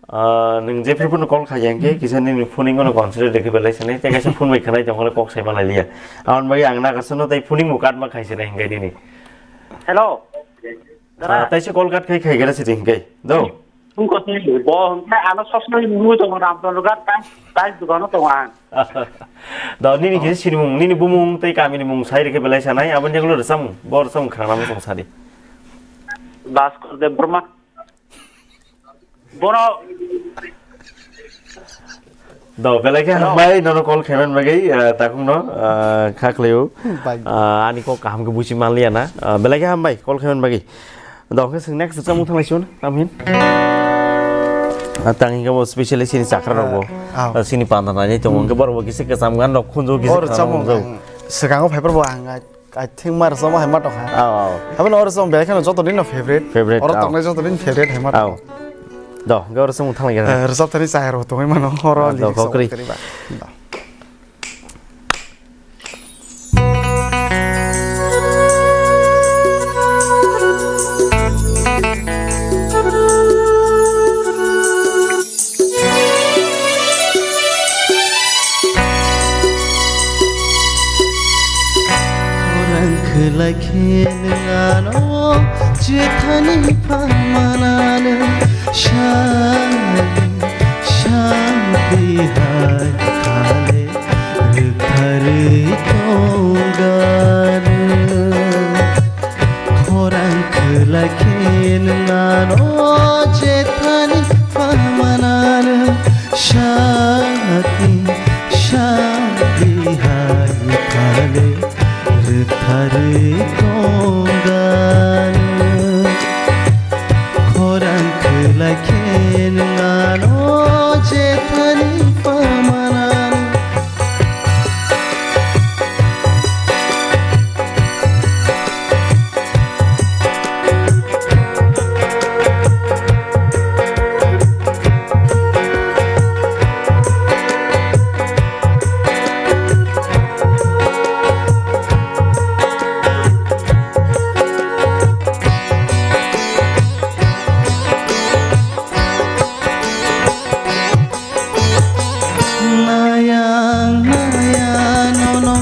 Ah, nwng jephru phano call khaiya hwnkhe, kisa nini phoning ono concentrate rwkhe belai sanai, tei kaisa phone bai khwnai tongkhe kok sai malai liya. Aboni bagwi ang nakarsa no tei phoning bo cut ma khai sinai hwnkhe nini. Hello. Ah, Dara. Taisa call cut khai khai gra sidi hwnkhe. Do. Phone ko sini bo hwnkhe ano sosno nungwi tongo Ramchandra Ghat, tai, tai dukano tongo ang. Do nini kisa sinimung, nini bumung tei kamini mung sai rwkhe belai sanai, aboni jagolo rwchapmung, bo rwchapmung khwnana muchung sadi. Bhaskar Debbarma. Bono Do, belai khe Hello. Hambai, nono call khaiman bagwi, ah, takungno, ah, kha khlaio. Bai. Ah, ani kok kaham khe buchi manliya na. Ah, belai khe hambai, call khaiman bagwi. Do, khe swng next samung thanglai sun, tamhin. Ah, tang hingke bo specially sini chakra rok bo. Ah, ah. Ah, sini panda nai tongo, hingke borok bo kisa kwcham gan rok khunju, kisa Or khana samung rok. Ang swkango phaibar bo ang, I think mar sama hai ma tokha. Aw, aw. Abo no or som belai kheno joto ni no favorite. Favorite, Oro aw. Toknai joto ni favorite hai ma tokha. Aw. Do, ga or som thang lagi. Eh, resap tani chai ro tongoi mano oro. Ah, do, lyrics kokri. Tari ba. Do. Khwlai khe nwng ano chethani phan mananw, shanti, shanti hai khale rwkha rw Tonganw khorang khwlai khe nwng ano jethani pamananw sakni sakni hai khale rwktharwi tonganw. Khorang khwlai khe nwng ano jethani pamananw. Nayang nayang nono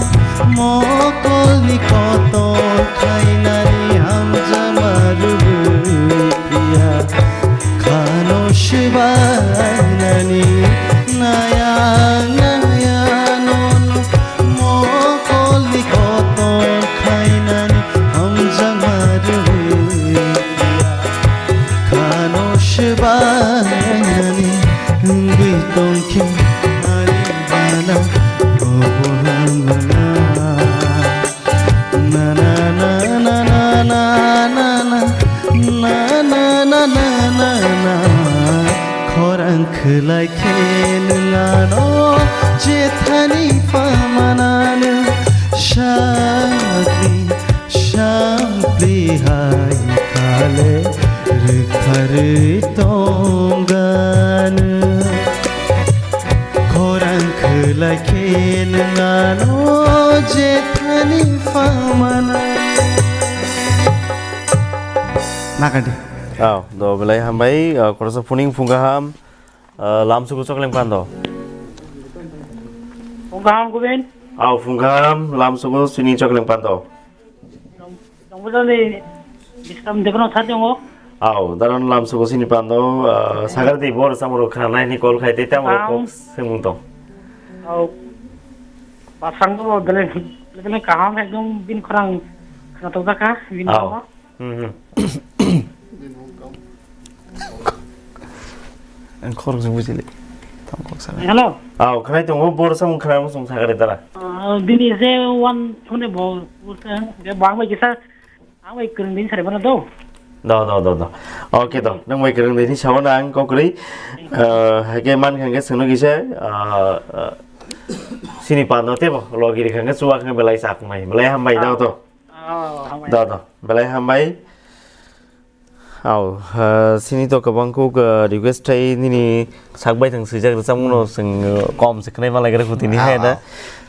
mokolni kotor khainani hamjakma rwgwi phiya khano swbainani. Nayang nayang nono mokolni kotor khainani hamjakma rwgwi phiya khano swbainani wngwi tongkhe ani bana obo hamya. Na na na na na na na na na na na na na na. Khorang khwlai khe nwng ano jethani pamananw sakni sakni hai khale rwktharwi tonganw. Khorang khwlai khe nwng ano jethani pamananw. Nakadi. Oh, do belai hambai, ah, khoroksa phuning phung kaham, ah, lamsugo chokleng pando. Phung kaham kubin? Oh, phung kaham, lamsugo sini chokleng pando. Tong-, tongbo jani biskam debano thar tongo. Au, daron lamsugo sini pando, ah, sagar di bor samoro khana nai ni call khai te tamoro Ang. Kok semung tong. Au. Basang bo bele, bele kaham ekdom bin khorang khana tong jaka, bin Au. Kaham. Hmm, hmm. Ang khorok se bujili. Tam kok sana. Hello. Au, khnai tongo, bor samung khnai mo sung sagare dara. Ah, bini je wan thone bo, bo se, je bang bai kisa, ang bai kwrwng din sare bana do. Do, do, do, do. Okay do. Nang bai kwrwng din sawo na ang kok kwrwi. Ah, hake man khang ke sunu kisa, ah, ah, sini pando tebo, logi ri khang ke chuwa khang belai sak mai. Belai ham bai do to. Oh, hambai. Do, do. Belai hambai. Au, ah, sini to kwbang kuk, ah, request thai nini sak bai thang swijak rwchapmung no chwng, ah, kom se khnai malai gra khuti ni Ah, hai da. Ah.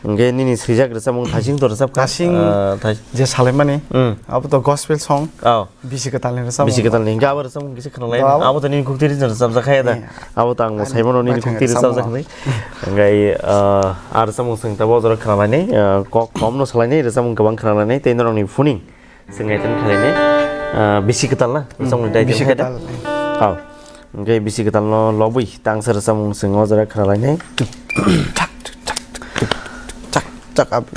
Hingke nini swijak rwchapmung thasing to rwchap kha. Thasing Ah, thas- je salaimani. Hmm. Abo to gospel song. Au. Bisi kwtal ni rwchapmung. Bisi kwtal ni. Hingke abo rwchapmung kisa khna lai. Do abo. Abo to nini kukti ri rwchapjak hai da. Eh. Abo to ang bo Ani saimano nini baithang kukti rwchapjak rwchapmung. Khnai. Hingke, ah, ar rwchapmung chwng tabo jora khna lai ni, ah, kok kom no salai ni rwchapmung kwbang khna lai ni tei norok ni phuning. Swngaitan khlainai, ah, bisi kwtal na? Hmm, chongni daitwng bisi hai da? Kwtal. Oh. Hwnkhe bisi kwtal no lobwi tangsa rwchapmung chwng o jora khnalainai. Chak, chak, chak, chak, chak, chak, ab-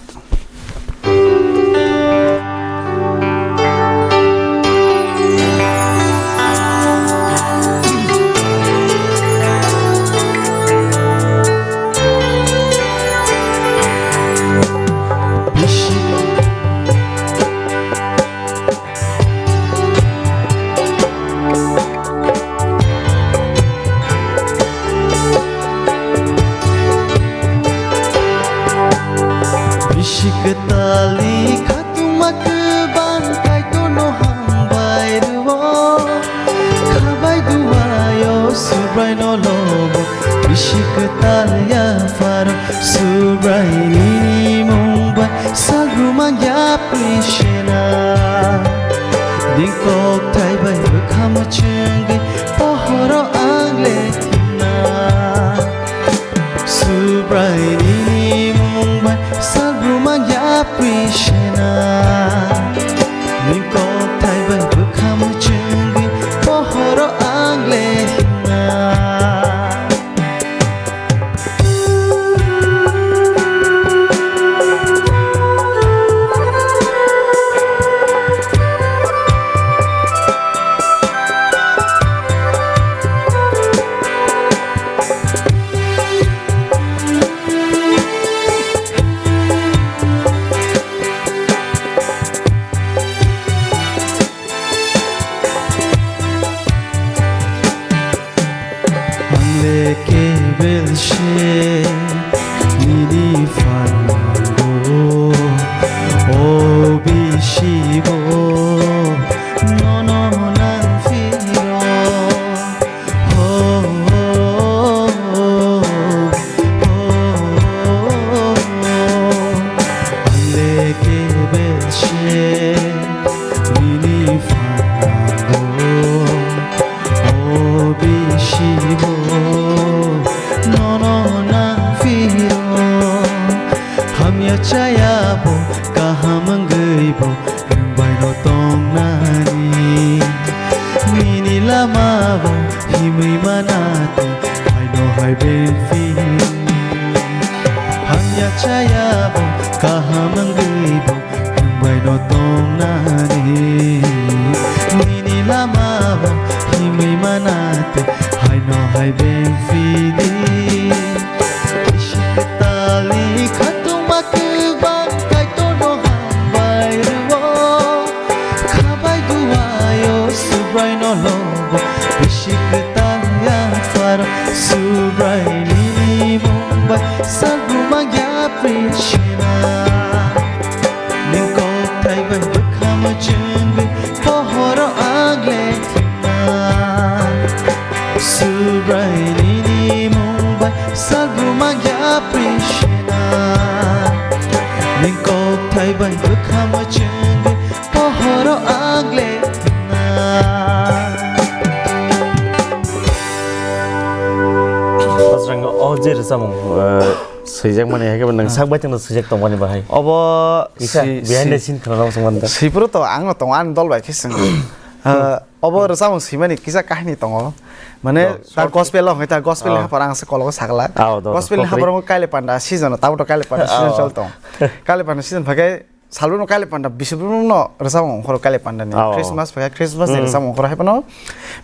se nini phango, o bisibo nono nang phiro. Ho, ho, ho, ho, ho. Anle kebel se nini phango, o bisibo nono nang phiro. Hamya chaya bo, kaham wngwi bo, nwng bai no tongnani. Nini lama bo himwi mana twi, hai no hai beng phini. Hamya chaya bo, kaham wngwi bo, nwng bai no tongnani. Nini lama bo himwi mana twi, hai no hai beng phini. Bisi kwtalni khatungma kwbang Kaitorno hambai rwo. Khabai duaio Subraino lobo. Bisi kwtal yapharo Subraini mung bai salbuma yapri sina. Nwng kokthai bai bwkha mwchwngwi pohoro agle thwngna. Subraini mung bai salbuma yapri sina. Nwng kokthai bai bwkha mwchwngwi pohoro agle thwngna. Asrang o je rwchapmung, eh, swijak mani hai khe bo nwng sak bai tongno swijak tongmani bahai. Obo kisa si-, behind the si-, scene khwnana muchung manta. Sipro to ang no tongo, ani dol bai khe swng. Ah, obo rwchapmung swimani kisa kahini tongo. Mane ta gospel o hwnkhe ta gospel ni haphar ang se kologo sakla. Gospel ni haphar o Kaile Panda season o, tabuk to Kaile Panda season chol tong. Kaile Panda season phai khe Salbrum no Kaile Panda, bisibrum no rwchapmung ongkhoro Kaile Panda ni. Christmas phai khe Christmas ni rwchapmung ongkhoro hai phano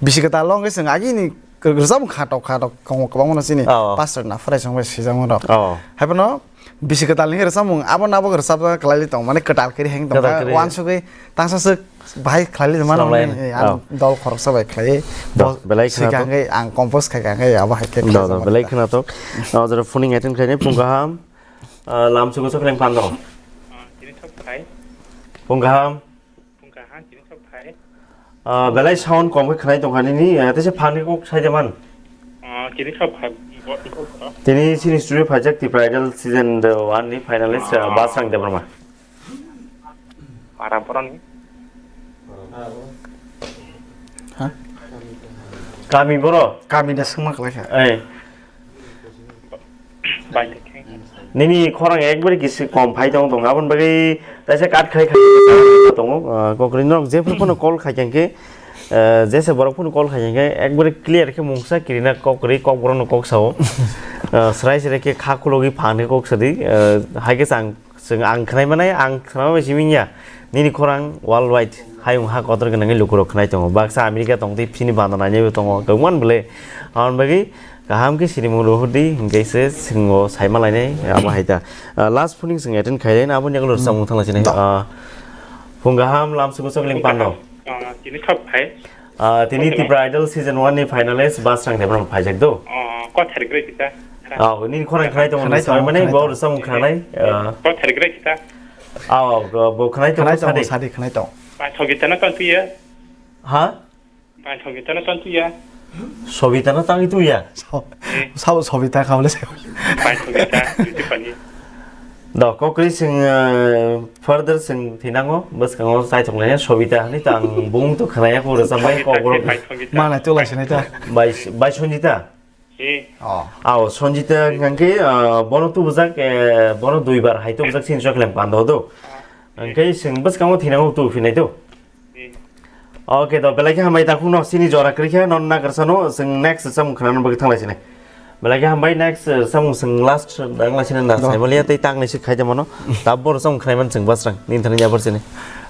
bisi kwtal long khe chwng agini rwchapmung khatok khatok tongo kwbangma no chini pastor na phwrai song bai swijak mano. Hai phano bisi kwtal ni rwchapmung abo na bo rwchap kwlai tong mane kwtal khe heng tong uansugwi tangsa swk bahai khlai mano. Ang dol khoroksa bai khlai belai swikang khe ang compose khai kang khe abo hai khe belai khna tok. Jora phoning attend khainai phung kaham. Ah, lam sugo sok leng pando. Ah, tini thok phai. Phung kaham. Phung kaham, tini thok phai. Ah, belai sound kom khe khnai tongkha nini, ah, tese phan khe kok sai de man. Ah, tini thok phai, bo, bo, bo. Tini sini studio phaijak Tipra Idol season one ni finalist, ah, Basrang Debbarma. Para boroni. Ha? Kami boro. Kami da sengma khlai kha. Eh. Nini khorang ekbari kisi kom phai tong tong. Aboni bagwi taisa cut khai khai tongo. Ah, kokri nok jephru phano call khai khe, ah, jese borok phano call khai khe ekbari clear khe mungsa kirina kokri kokborok no kok sao. Ah, srai srai khe kha khulogwi phan khe kok sadi. Ah, hai khe chang Chwng ang khnai manai, ang khnama bai simi ya. Nini khorang worldwide hayung ha kotor gwnangwi lukurok khnai tongo. Baksa America tong tei phini bana nainaibo tongo. Kwbangma bwle. Aboni bagwi kaham khe sinimung rohor di, hinkhe se chwng o saima lainai, abo hai ta. Ah, last phuning chwng attend khailai, aboni yagulo rwchapmung thangla sinai. Ah, phung kaham, lam sugo chokling pando. Ah, tini thok phai. Ah, tini Tipra Idol season one ni finalist Basrang Debbarma phaijak do. Oh, kok tharigre kita. Ah, nini khorang khnai tongo, khnai tongo, mane khnai bo tongo. Rwchapmung khnai. Ah. Kok tharigre kita. Ah, bo khnai tongo, khnai tongo, sadi. Sadi khnai tongo. Ba thogita na ton tuya. Ha? Ba thogita na ton tuya. Sobita na tangi tuya. So-, sabo Sobita khaole se. Ba thogita, yuti pani. Do, kokri sing, eh, further sing thinango, bwskango chaitok lainai Sobita hinwi to ang bung to khnaya ko rwchapmani kok borok. Manai to lai sinai ta. Bai, bai Sonjita. Eh. Oh. Ao, Sonjita hwnkhe, eh, bono tubujak, eh, bono duibar hai tubujak sini choklem pando do. Hwnkhe sing bwskango thinango tu phinai to. Eh. Okay, to belai khe hambai takhuk no sini jora kwrwi khe non nakarsa no chwng next chwng khwnano bagwi thanglai sini. Belai khe hambai next, eh, samung chwng last dang lai sini na saimaliya tei tang nai sik khai de mano. Tabor samung khnai man chwng Basrang nini thani yabar sini.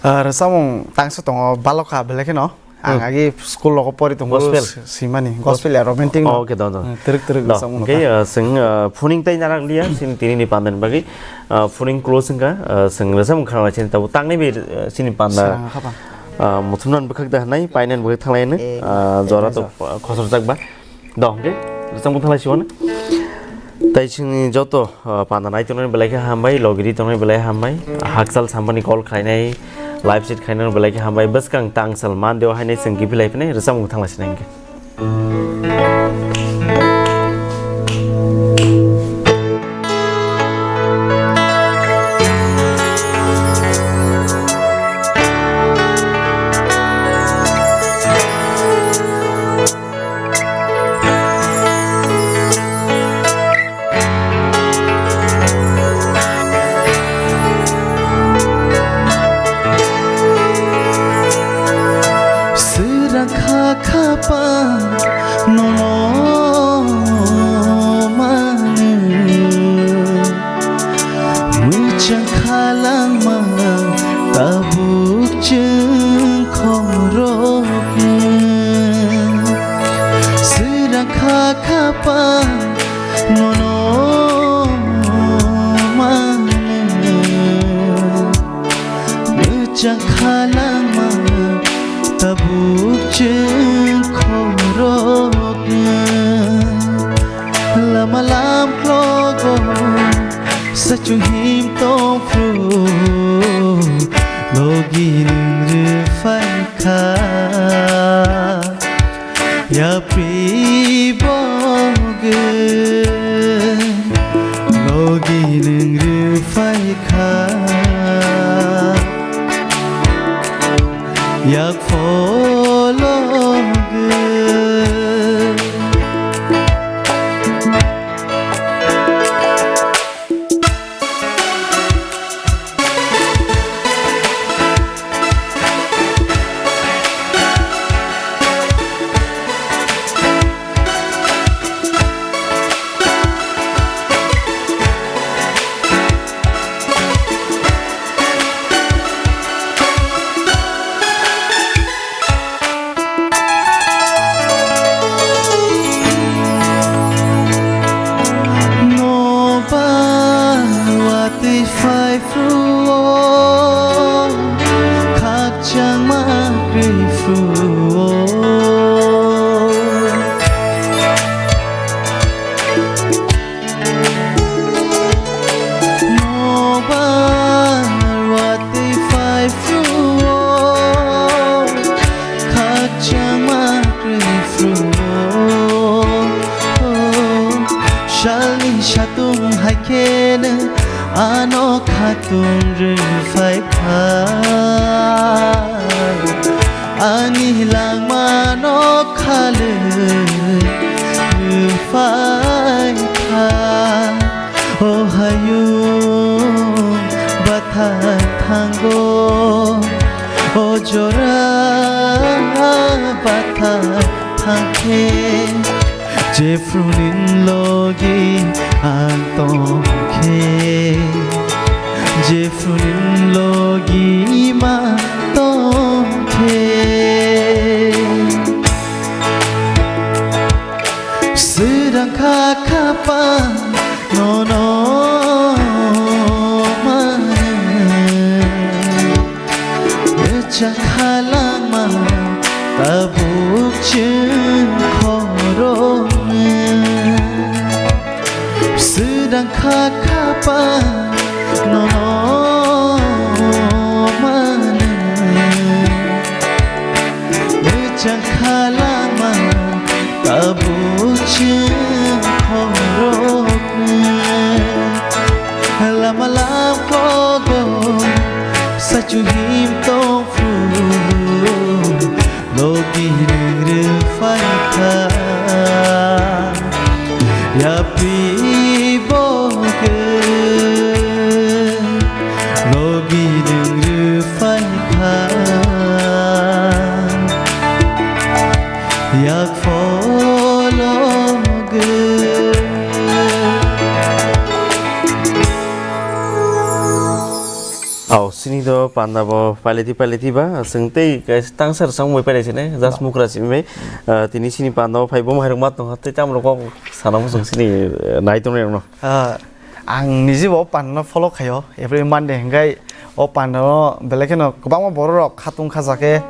Ah, samung tangsa tongo balokha belai khe no. Ang agi school logo pori tongo. Gospel. Si-, simani. Gospel ya romantic no. Oh, okay, do, do. Hmm, twrwk twrwk samung. Okay, ah, chwng, ah, phuning tai narak liya sini tini ni pandan bagwi. Ah, phuning close wngkha, ah, chwng rwchapmung khna lai sini tabo tang nai bi, ah, sini panda. Srang kha pa. Ah, muthumnan bwkhak da hwnai, painan bwkhak thanglai hwnwi, eh, ah, jora to, ah, khosor jak ba. Do, hwnkhe, rwchapmung thanglai siwano. Tai chini joto, ah, panda nai tongnai belai khe hambai, logiri tongnai belai hambai, hakchal sampani call khainai, live chat khainai belai khe hambai, bwskang tangsal Monday o hainai chwng kiphilai phini rwchapmung thanglaisina hinkhe. Srang kha kha pa nono manu. Mwchang khalangma tabuk chwng khorokno. Srang kha kha pa nono manu. Mwchang khalangma tabuk chwng khorokno. Lama lam klogo sachung him tongphru logi nwng rwphai kha. Yapri bogwi logi nwng rwphai kha. Yak fologwi. Nobar watwi phai phru-o, khakchangma kwrwi phru-o. Nobar watwi phai phru-o, khakchangma kwrwi phru-o. Salni satung hai kheno ano khatung rwphai kha. Ani langmano khalwi rwphai kha. O hayung bathai thango, o jora bathai thangkhe. Jephrunin logi ang tongkhe, jephrunin logi ma tongkhe. Srang kha kha pa nono manu. Mwchang khalangma tabuk chwng khorokno. Srang kha kha pa nono manu. Mwchang khalangma tabuk chwng khorokno. Lama lam kogo sachu him tongphru logi nwng rwphai kha. Yapri bogwi logi nwng rwphai kha. Yak fologwi. Au, sini do panda bo paileti paileti ba, sing tei kaisa tangsa rwchapmung bai pailai sini, just mukra simi bai. Ah, tini sini panda bo phai bo mairok ma tongha, tei tamo rok kok sana bo chwng sini, eh, nai tongnai rok no. Ah, ang niji bo panda no follow khaio, every Monday hingkai o panda no belai kheno kwbangma borok rok khatung khaja khe,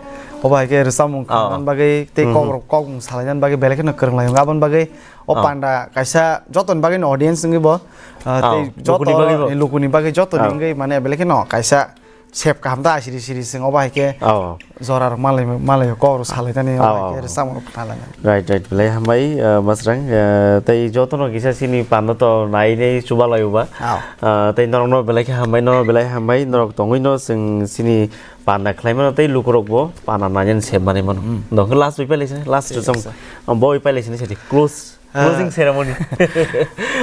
Obo hai khe rwchapmung Oh. khnana bagwi tei Mhm. kok rok, kok mung salaina bagwi belai kheno kwrwng lai wngkha. Aboni bagwi o Oh. panda kaisa jotoni bagwi no audience wngwi bo, ah, Oh, tei joto lukuni bagwi bo. ni lukuni bagwi jotoni Oh. wngwi mane belai kheno kaisa sep kaham ta siri siri sing obo hai khe Oh. jora rok malai, malai kok rok salainani obo Oh, hai khe oh. rwchapmung rok khnalainani. Right, right. Belai hambai, ah, Masrang, ah, tei jotono kisa chini panda to nai nei chubalai uba. Oh. Ah, tei norokno belai khe hambai, norok belai hambai, norok tongwi no chwng chini panda khlaimano tei lukurok bo panda nainani sep manwi mano. Hmm. Dongkhe last bai pailai sini, last Yes, rwchapmung. sir. Bo bai pailai sini sadi close, Ah. closing ceremony.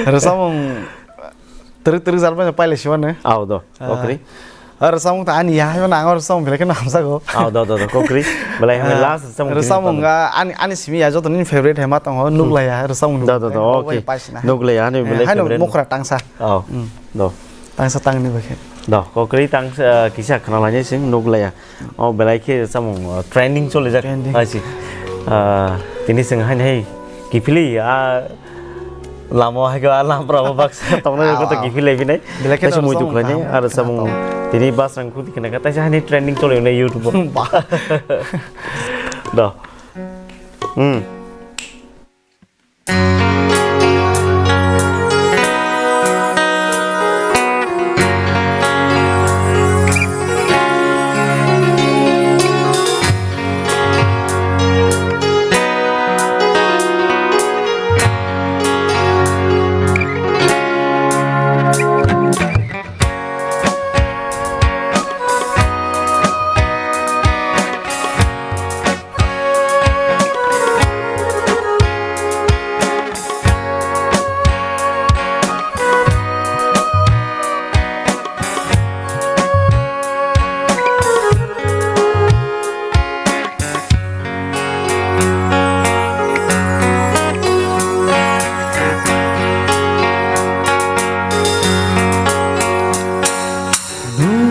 Rwchapmung twrwk twrwk jar bai pailai sini mano. Au do, Ah. kokri. Ah, rwchapmung ta ani ya, haino ang rwchapmung belai kheno hamjago. Au do, do, do, kokri. Belai hambai Ah, last rwchapmung tini rwchapmung tong. ga ani, ani simi ya joto nini favorite hai ma tongo, Hmm. nuklaiya, rwchapmung Do, do, do, nuklaiya. Obo okay. paisina. Nuklaiya, ani Eh, belai haino favorite. mokra tangsa. Au, Hmm. do. Tangsa tangni bai khe. Do, kokri tangsa, kisa khna lainai sing nuklaiya. O belai khe samung, uh, trending chole jak. Trending. Hai si. Uh, tini seng hai hai kiphili a lama hai ka lam pra ba baksa tong na ko to Ah. kiphilai binai. Belai khe Taisa no mui samung duk lainai kaham ar khna samung tong. tini bas rang khudi khna ka taisa hani trending chole ne YouTube. Ba. Do. Hmm.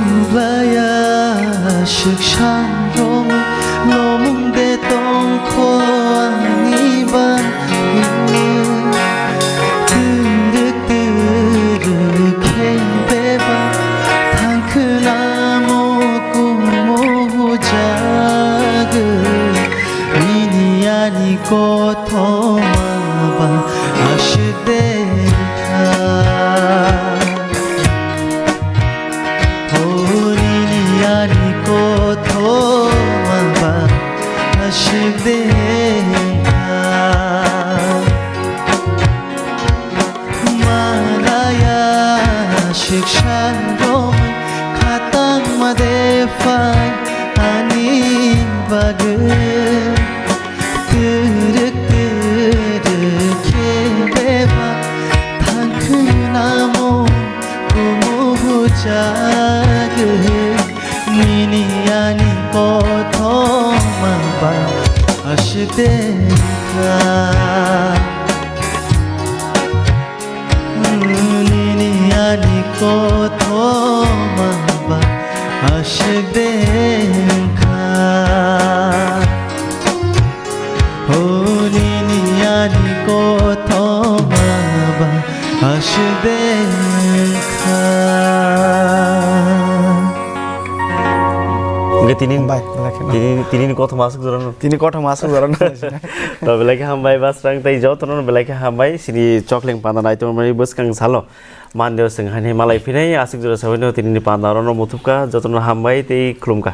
Nuklaiya swksa romwi lomung de tongkho ani bagwi. Twrwk twrwk khe bebak thangkhwnamo kumu hujagwi. Nini ani kothoma ba aswk de kha. O nini ani kothoma ba aswk de kha. Malaya swksa romwi khatangma de phai ani bagwi. Twrwk twrwk khe bebak thangkhwnamo kumu hujagwi. Nini ani kothoma ba aswk de kha. Nini ani kothoma ba aswk de kha. O nini ani kothoma ba aswk de kha. Hwnkhe tini, Hambai, belai kheno. tini, tini ni kothoma aswk jora no. Tini kothoma aswk jora no. To belai khe hambai Basrang tei joto no belai khe hambai sini chokling panda nai tongmani bwskang salo. Mandeo seng hani malai phinai aswk jora sawi no tini ni panda oro no muthupkha, joto no hambai tei khulumkha.